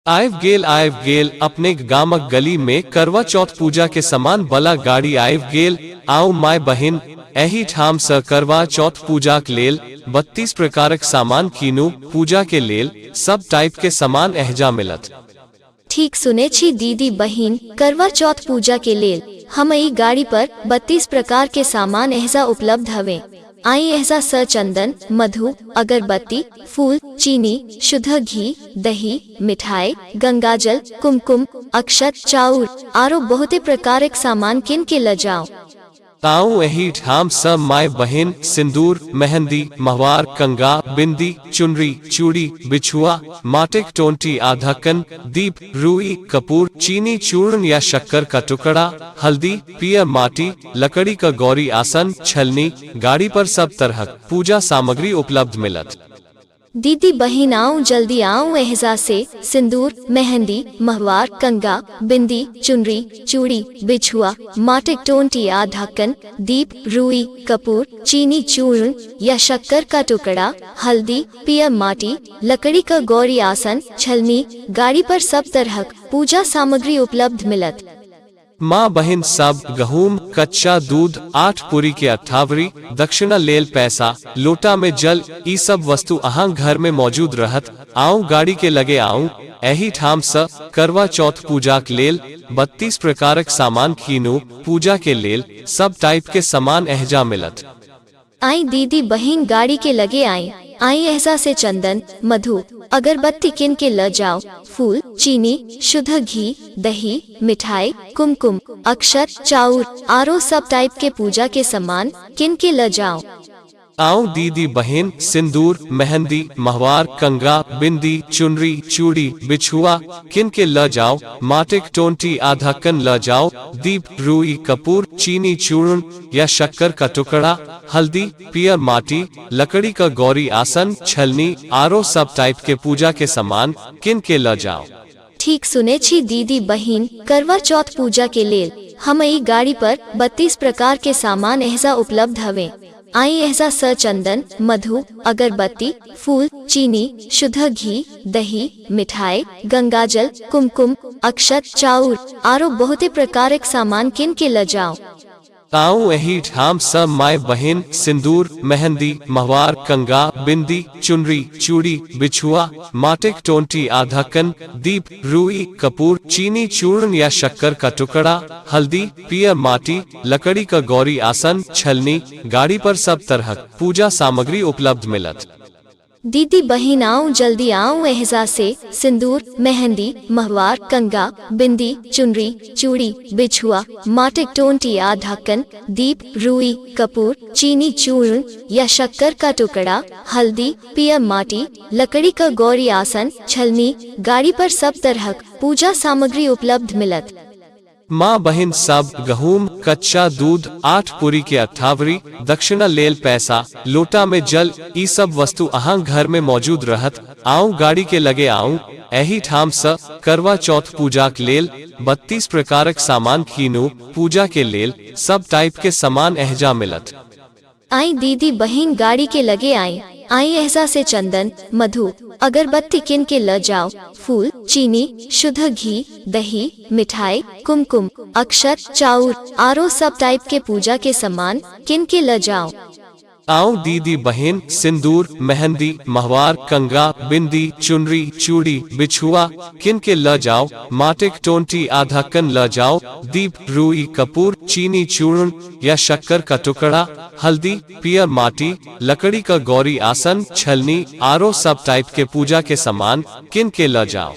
आबि गेल, आबि गेल। अपनेक गामक गली में करवा चौथ पूजा के सामान बला गाड़ी आबि गेल। आउ my बहिन, एहि ठाम सँ करवा चौथ पूजाक लेल 32 प्रकारक सामान कीनू। पूजा के लेल सब टाइप के सामान एहजा मिलत। ठीक सुने छी दीदी बहिन, करवा चौथ पूजा के लेल हम ई गाड़ी पर 32 प्रकार के सामान एहजा उपलब्ध हवे। आई एहजा स चंदन, मधु, अगरबत्ती, फूल, चीनी, शुद्ध घी, दही, मिठाई, गंगाजल, कुमकुम, अक्षत, चाउर आरो बहुते प्रकारक सामान किन के ल जाओ। ताऊ एहि ठाम सँ my बहिन सिंदूर, मेहंदी, महवार, कंगा, बिंदी, चुनरी, चूड़ी, बिछुआ, माटिक टोंटी आ ढक्कन, दीप, रुई, कपूर, चीनी चूर्ण या शक्कर का टुकड़ा, हल्दी, पियर माटी, लकड़ी का गौरी आसन, छलनी, गाड़ी पर सब तरहक पूजा सामग्री उपलब्ध मिलत। दीदी बहिन आऊं, जल्दी आऊं एहजा से सिंदूर, मेहंदी, महवार, कंगा, बिंदी, चुनरी, चूड़ी, बिछुआ, माटिक टोंटी आ ढक्कन, दीप, रुई, कपूर, चीनी चूर्ण या शक्कर का टुकड़ा, हल्दी, पियर माटी, लकड़ी का गौरी आसन, छलनी, गाड़ी पर सब तरहक पूजा सामग्री उपलब्ध मिलत। माँ बहिन सब गहूम, कच्चा दूध, 8 पूरी के अट्ठावरी, दक्षिणा लेल पैसा, लोटा में जल, ई सब वस्तु अहाँ घर में मौजूद रहत। आऊ गाड़ी के लगे आऊ। एहि ठाम सँ करवा चौथ पूजाक लेल 32 प्रकारक सामान कीनू। पूजा के लेल सब टाइप के सामान एहजा मिलत। आई दीदी बहिन गाड़ी के लगे आई। आई एहजा से चंदन, मधु, अगरबत्ती किन के ल जाओ। फूल, चीनी, शुद्ध घी, दही, मिठाई, कुमकुम, अक्षत, चाउर आरो सब टाइप के पूजा के सामान किन के ल जाओ। आऊ दीदी बहिन सिंदूर, मेहंदी, महवार, कंगा, बिंदी, चुनरी, चूड़ी, बिछुआ किन के ल जाओ। माटिक टोंटी आ ढक्कन ल जाओ। दीप, रुई, कपूर, चीनी चूर्ण या शक्कर का टुकड़ा, हल्दी, पियर माटी, लकड़ी का गौरी आसन, छलनी, आरो सब टाइप के पूजा के सामान किन के ल जाओ। ठीक सुने छी दीदी बहिन, करवा चौथ पूजा के लेल हम ई गाड़ी पर 32 प्रकार के सामान एहजा उपलब्ध हवे। आई एहजा स चंदन, मधु, अगरबत्ती, फूल, चीनी, शुद्ध घी, दही, मिठाई, गंगाजल, कुमकुम, अक्षत, चाउर आरो बहुते प्रकारक सामान किन के ल जाओ। ताऊ एहि ठाम सँ my बहिन सिंदूर, मेहंदी, महवार, कंगा, बिंदी, चुनरी, चूड़ी, बिछुआ, माटिक टोंटी आ ढक्कन, दीप, रुई, कपूर, चीनी चूर्ण या शक्कर का टुकड़ा, हल्दी, पियर माटी, लकड़ी का गौरी आसन, छलनी, गाड़ी पर सब तरहक पूजा सामग्री उपलब्ध मिलत। दीदी बहिन आऊं, जल्दी आऊं एहजा से सिंदूर, मेहंदी, महवार, कंगा, बिंदी, चुनरी, चूड़ी, बिछुआ, माटिक टोंटी आ ढक्कन, दीप, रुई, कपूर, चीनी चूर्ण या शक्कर का टुकड़ा, हल्दी, पियर माटी, लकड़ी का गौरी आसन, छलनी, गाड़ी पर सब तरहक पूजा सामग्री उपलब्ध मिलत। माँ बहिन सब गहूम, कच्चा दूध, 8 पूरी के अट्ठावरी, दक्षिणा लेल पैसा, लोटा में जल, ई सब वस्तु अहाँ घर में मौजूद रहत। आऊ गाड़ी के लगे आऊ। एहि ठाम सँ करवा चौथ पूजाक लेल 32 प्रकारक सामान कीनू। पूजा के लेल सब टाइप के सामान एहजा मिलत। आई दीदी बहिन गाड़ी के लगे आई। आई एहजा से चंदन, मधु, अगरबत्ती किन के ल जाओ। फूल, चीनी, शुद्ध घी, दही, मिठाई, कुमकुम, अक्षत, चाउर आरो सब टाइप के पूजा के सामान किन के ल जाओ। आऊ दीदी बहिन सिंदूर, मेहंदी, महवार, कंगा, बिंदी, चुनरी, चूड़ी, बिछुआ किन के ल जाओ। माटिक टोंटी आ ढक्कन ल जाओ। दीप, रुई, कपूर, चीनी चूर्ण या शक्कर का टुकड़ा, हल्दी, पियर माटी, लकड़ी का गौरी आसन, छलनी, आरो सब टाइप के पूजा के सामान किन के ल जाओ।